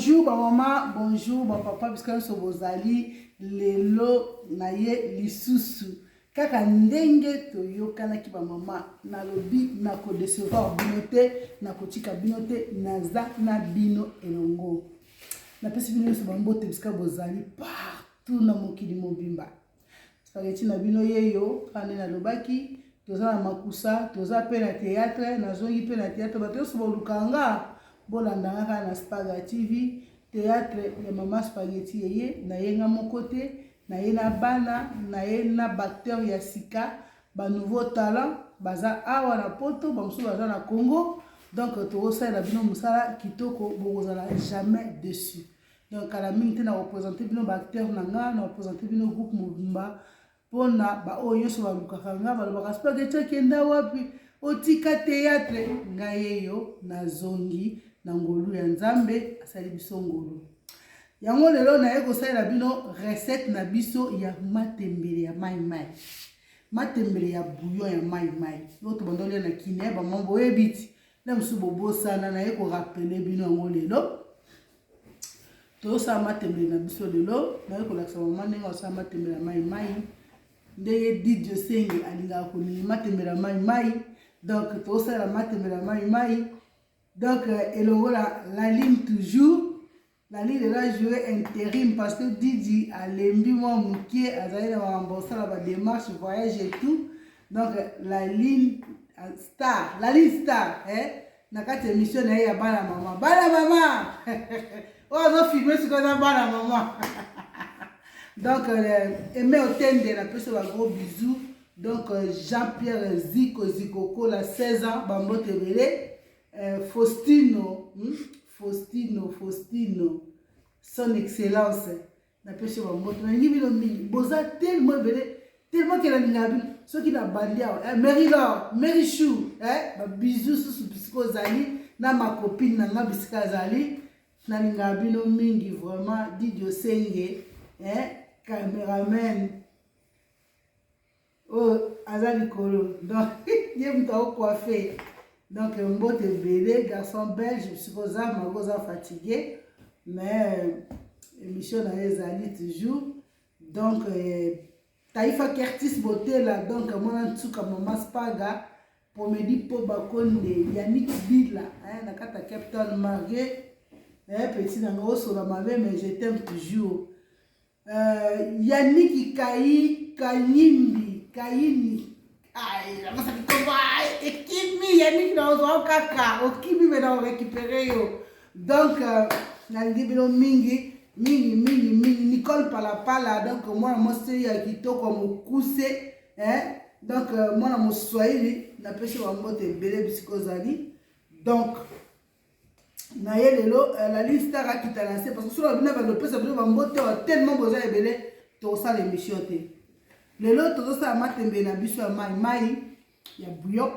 Bonjour ba maman, bonjour ba papa bisika nyonso bozali lelo na ye lisusu kaka ndenge toyokanaki ba mama nalobi nako decevoir bino te nakotika bino te naza na bino elongo napesi bino nyonso bambote bisika bozali partout na mokili mobimba Spaghetti na bino yeyo kaka nde nalobaki toza na makusa toza pe na theatre nazongi pe na theatre bato nyonso boluka nga bolanda nga kaka na Spaga TV theatre ya mama Spaghetti eye naye nga moko te naye na bana naye na bacteur ya sika ba nouveau talent baza awa na poto bamosusu baza na Congo donc tokosalela bino mosala kitoko bokozala jamais dessus Donc kala mingi te na ko presenter bino ba acteurs na nga, na ko presenter bino groupe mobimba pona ba oyo nyonso balukaka nga balobaka Spaghetti akenda wapi otika theatre nga yeyo nazongi na ngolu ya Nzambe asali biso ngolu. Yango lelo naye kosalela bino recette na biso ya matembele ya mai mai. Matembele ya bouillon ya mai mai. Oyo tobanda kolia na Kine ba mama boyebi ti. Na mosusu bobosana naye ko rappeler bino yango lelo. Tozosala matembele na biso lelo, naye kolakisa mama ndenge asala matembele ya mai mai, ndenge Didio Senge alingaka kolinga matembele ya mai mai. Donc tozosala matembele ya mai mai, donc elongo la la ligne toujours la ligne lelo ajoue interim parce que Didi alembi mwa mokie, azali na makambo kosala ba démarche voyage et tout. Donc la ligne star, la ligne star eh? Na kati ya emission na ye ya bana mama, bana mama oyo azofilme sikoyo eza bana mama. Donc Aimé Otende napesi ba gros bisous. Donc Jean-Pierre Ziko Zikokola 16 ans bambote ebele. Faustino, Faustino, Faustino son excellence napesi yo bambote, nalingi bino mingi, boza tellement ebele tellement ke nalingaka bino. Soki nabandi awa eh, Mary Lor, Mary Chou eh, ba bisous susu bisika ozali na ma copine na nga bisika azali, nalingaka bino mingi vraiment. Didi Osenge eh, cameraman oyo aza likolo, donc ye moto akocoiffe. Donc mbote ebele garçon belge bisika oza, mako oza fatigué mais émission na ye ezali toujours. Donc Taifa Kertis Botela, donc mwana nsuka mama Spaga, Pomedi Poba Konde, Yannick Bila hein, na kati ya Cape Town, Marguer hein, petit na nga osola mabe mais je t'aime toujours. Yannick Kai Kayimbi Kayini ai nakosaki kombo ekimi Yannick na ozwa kaka okimi me na orécupere yo. Donc nalingi bino mingi mingi mingi mingi. Nicole Palapala, donc mwana mwasi ya kitoko mokuse eh? Donc mwana moswahili napesi bambote ebele bisika ozali. Donc na ye lelo la ligne star akita na se parce que soki bino balopesa bino bambote oyo tellement boza ebele tokosala émission te. Lelo tozosala matembele na biso ya mai mai ya bouillon.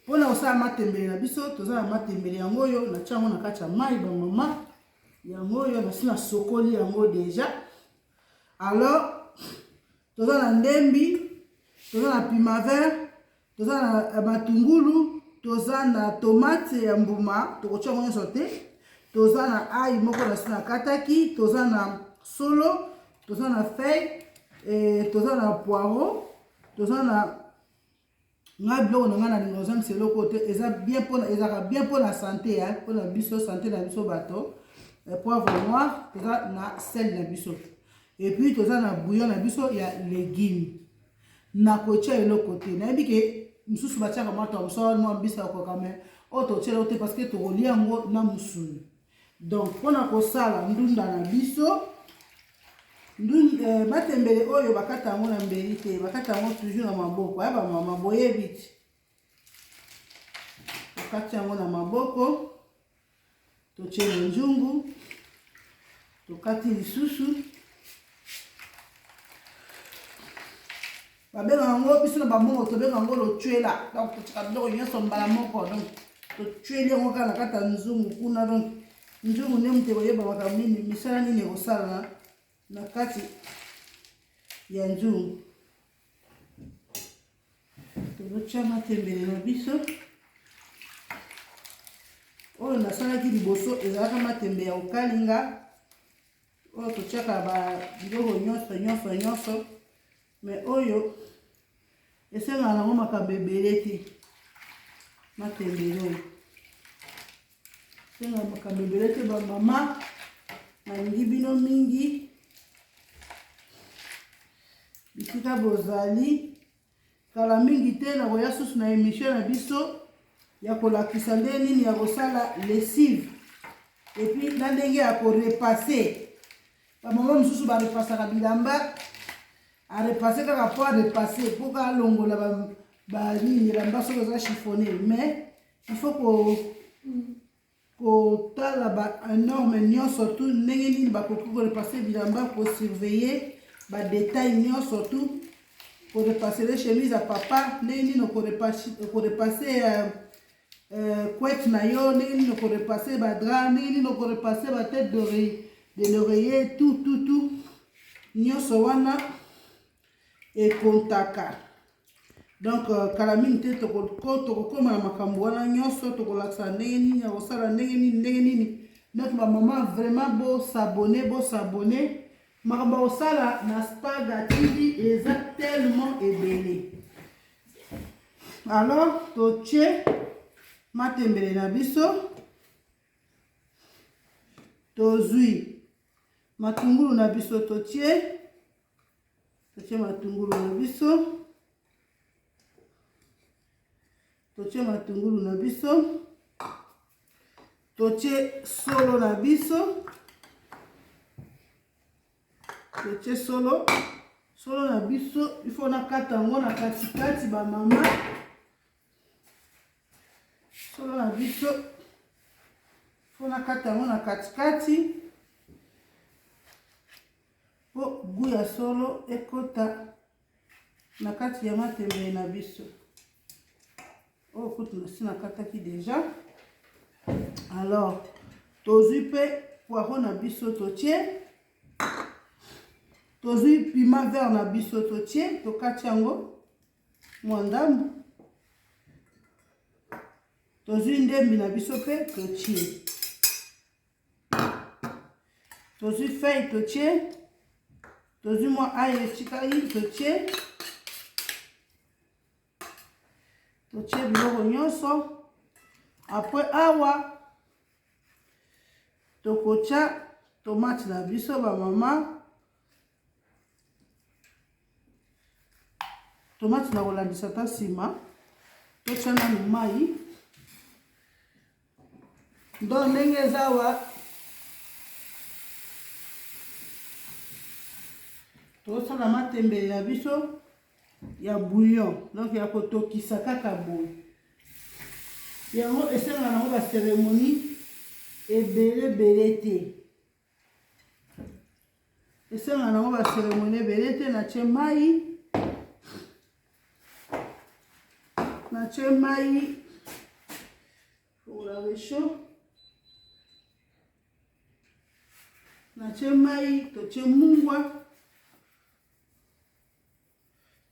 Mpona kosala matembele na biso toza na matembele yango oyo natia yango na kati ya mai bamama, yango oyo nasi nasokoli yango deja. Alors toza na ndembi, toza na piment vert, toza na matungulu, toza na tomate ya mbuma, tokotia yango nyonso te. Toza na ail moko nasi nakataki, toza na solo, toza na feuille, toza na poireau, toza na nga biloko na nga nalinga ozangisa eloko te, eza bien mpona, ezalaka bien mpona sante ya mpona biso sante na biso bato. Poivre noir, toza na sel na biso, et puis toza na bouillon na biso ya légume. Nakotia eloko te, nayebi ke mosusu batiaka mwa thomson mwa mbisa ya koka, mais oyo totia eloko te parce que tokolia yango na mosuni. Donc mpona kosala ndunda na biso matembele oyo bakata yango na mbeli te, bakata yango toujours na maboko ya bamama, boyebi ti bakati yango na maboko. Totie na nzungu, tokati lisusu, babenga yango biso na bamongo tobenga yango lotwela. Donc totika biloko nyonso mbala moko, donc totweli yango kaka na kati ya nzungu kuna. Donc nzungu nde moto ekoyeba makambo nini, misala nini ekosala na kati ya nzungu. Tozotia matembele na biso. Oyo nasalaki liboso ezalaka matembe ya kokalinga, oyo totiaka ba biloko nyonso nyonso nyonso, mais oyo esengaka nango makambo ebele te. Matembele oyo esengaka makambo ebele te. Bamama, nalingi bino mingi bisika bozali. Kala mingi te nakoya susu na émission na biso ya kolakisa ndenge nini ya kosala lessive et puis na ndenge ya korepasser. Bamama mosusu barepasaka bilamba, arepasser kaka po arepasser, po kaka alongola banini elamba soki eza chiffonné, mais il faut ko kotala ba norme nyonso tu, ndenge nini bakoki korepasser bilamba, kosurveiller badétail nyonso tu, korepasser le chemise ya papa, ndenge nini okorepasser couette na yo, ndenge nini okorepasser badrap, ndenge nini okorepasser batête de l'oreiller, tout tout tout nyonso wana ekontaka. Donc kala mingi te tokokóma na makambo wana nyonso, tokolakisa ndenge nini ya kosala, ndenge nini, ndenge nini. Donc bamama, vraiment bos'abonner, bos'abonner. Makambo ya kosala na Spaga TV eza tellement ebele. Alors totie matembele na biso, tozwi matungulu na biso, totie matungulu na biso, totie matungulu na biso, totie solo na biso, totie solo, solo na biso. Il faut nakata yango na katikati, bamama. Solo na biso, faut nakata yango na katikati mpo goût ya solo ekota na kati ya matembele na biso. Oyo kutu nasi nakataki déjà. Alors tozwi mpe poireau na biso, totie, tozwi piment vert na biso, totie, tokati yango mwa ndambu, tozwi ndembi na biso mpe totie, tozwi feuille, totie, tozwi mwa ail etikali, totie, totie biloko nyonso. Après awa tokotya tomate na biso. Bamama, tomate na kolandisa ta nsima. Totya nanu mai. Donc ndenge eza awa, tosala matembele na biso ya bouillon, donc ya kotokisa kaka boye. Yango esengaka nango bacérémonie ebele ebele te, esengaka nango bacérémonie ebele te. Natie mai, natie mai pour la réchaud, natie mai, totie mungwa.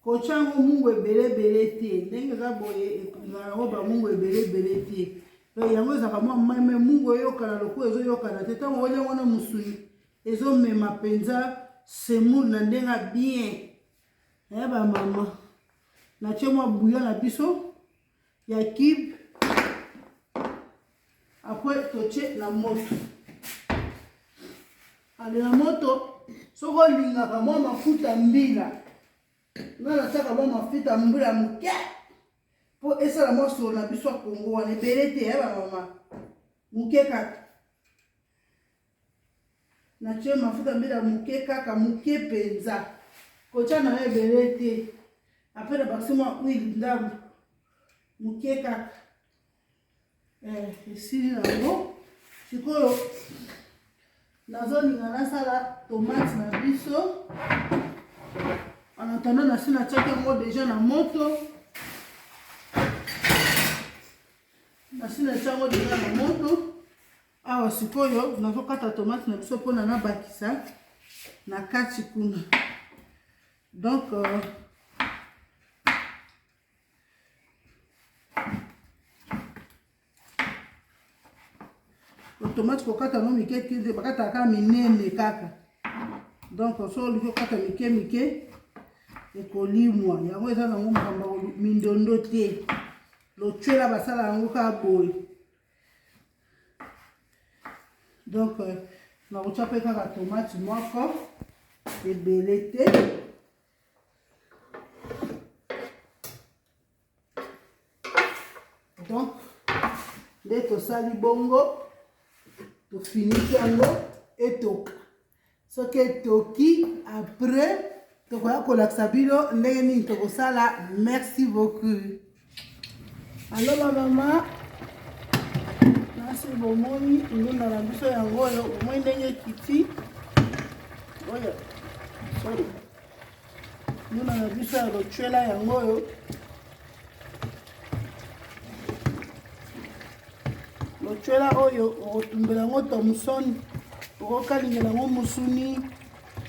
Kotya yango mungwa ebele ebele te. Ndenge eza boye, ezala yango bamungwa ebele ebele te. Yango ezalaka mwa mai mai, mungwa eyokana lokola ezoyokana te. Ntango olia yango na mosuni, ezomema mpenza semoule na ndenge ya bien ya bamama. Natie mwa bouillon na biso ya cube, après totie na moto. Ale, na moto. Soki olingaka mwa mafuta mbila, nga natiaka mwa mafuta mbila moke mpo esala mwa solo na biso ya Kongo wana. Ebele te ya bamama, moke kaka. Natie mafuta mbila moke kaka, moke mpenza, kotia na yo ebele te. Après nabakisi mwa huile ndambo moke kaka. Esili nango. Sikoyo nazolinga nasala tomate na biso. En attendant, nasi natiaki yango déjà na moto, nasi natia yango déjà na moto awa. Sikoyo nazokata tomate na biso mpona nabakisa na kati kuna. Donc Tomate kokata yango mike te, bakataka kaka minene kaka. Donc soki olingi okata mike mike, ekolimwa. Yango eza nango makambo mindondo te. Lotshwela basala yango kaka boye. Donc nakotya mpe kaka tomate moko, ebele te. Donc nde tosali bongo, tofiniki yango etoka. Soki etoki, après tokoya kolakisa bino ndenge nini tokosala. Merci beaucoup. Alo bamama, nasi bomoni ndunda na biso yango oyo, bomoni ndenge ekiti oyo. Sorry, ndunda na biso ya lotshwela yango oyo. Lotshwela oyo okotumbela yango thomson, okokalingela yango musuni,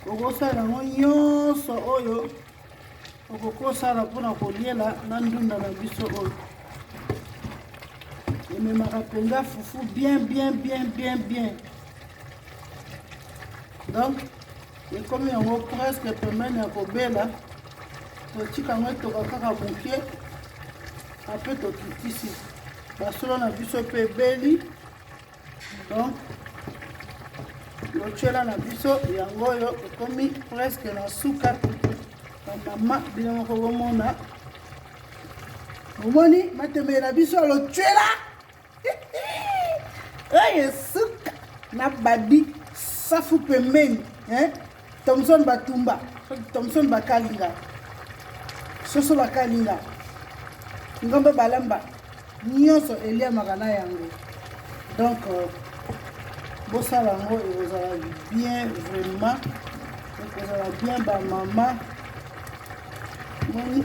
okosala yango nyonso oyo okokosala mpona koliela na ndunda na biso oyo. Ememaka mpenza fufu bien bien bien bien bien. Donc ekomi yango presque pembeni ya kobela, totika yango etoka kaka moke, apres tokitisi basolo na biso mpe ebeli. Donc lotyela na biso yango oyo ekomi presque na suka. Bamama, bino moko bomona, bomoni matembele na biso ya lotyela oyo suka na badi safu pembeni, hein? Thomson batumba, Thomson bakalinga, soso bakalinga, ngombe balamba, nyonso eliamaka na yango. Donc bosala yango, ekozala bien, vraiment ekozala bien. Bamama, moni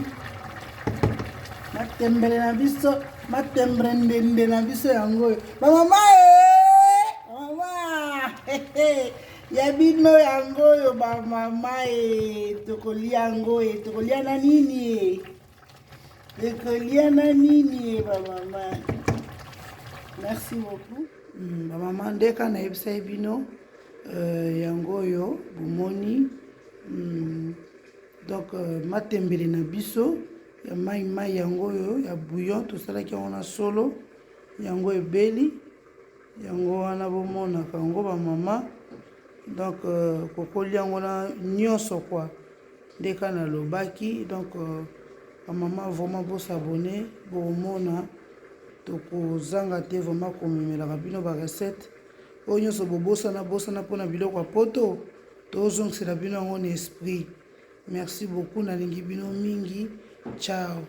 matembele na biso, matembele ndende na biso yango oyo. Bamama e, mama ya bino yango oyo. Bamama e, tokolia yango e, tokolia na nini e, ekolia na nini e, bamama? Merci beaucoup. Bamama, ndeka nayebisai bino yango oyo bomoni. Donc matembele na biso ya mai mai yango oyo ya bouillon, tosalaki yango na solo, yango ebeli yango wana, bomonaka yango bamama. Donc kokolia yango na nyonso kwa ndeka nalobaki. Donc bamama, vraiment bos'abonner, bokomona tokozanga te vraiment komemelaka bino barecette oyo nyonso bobosana bosana mpona biloko ya poto, tozongisela bino yango na esprit. Merci beaucoup, nalingi bino mingi. Ciao.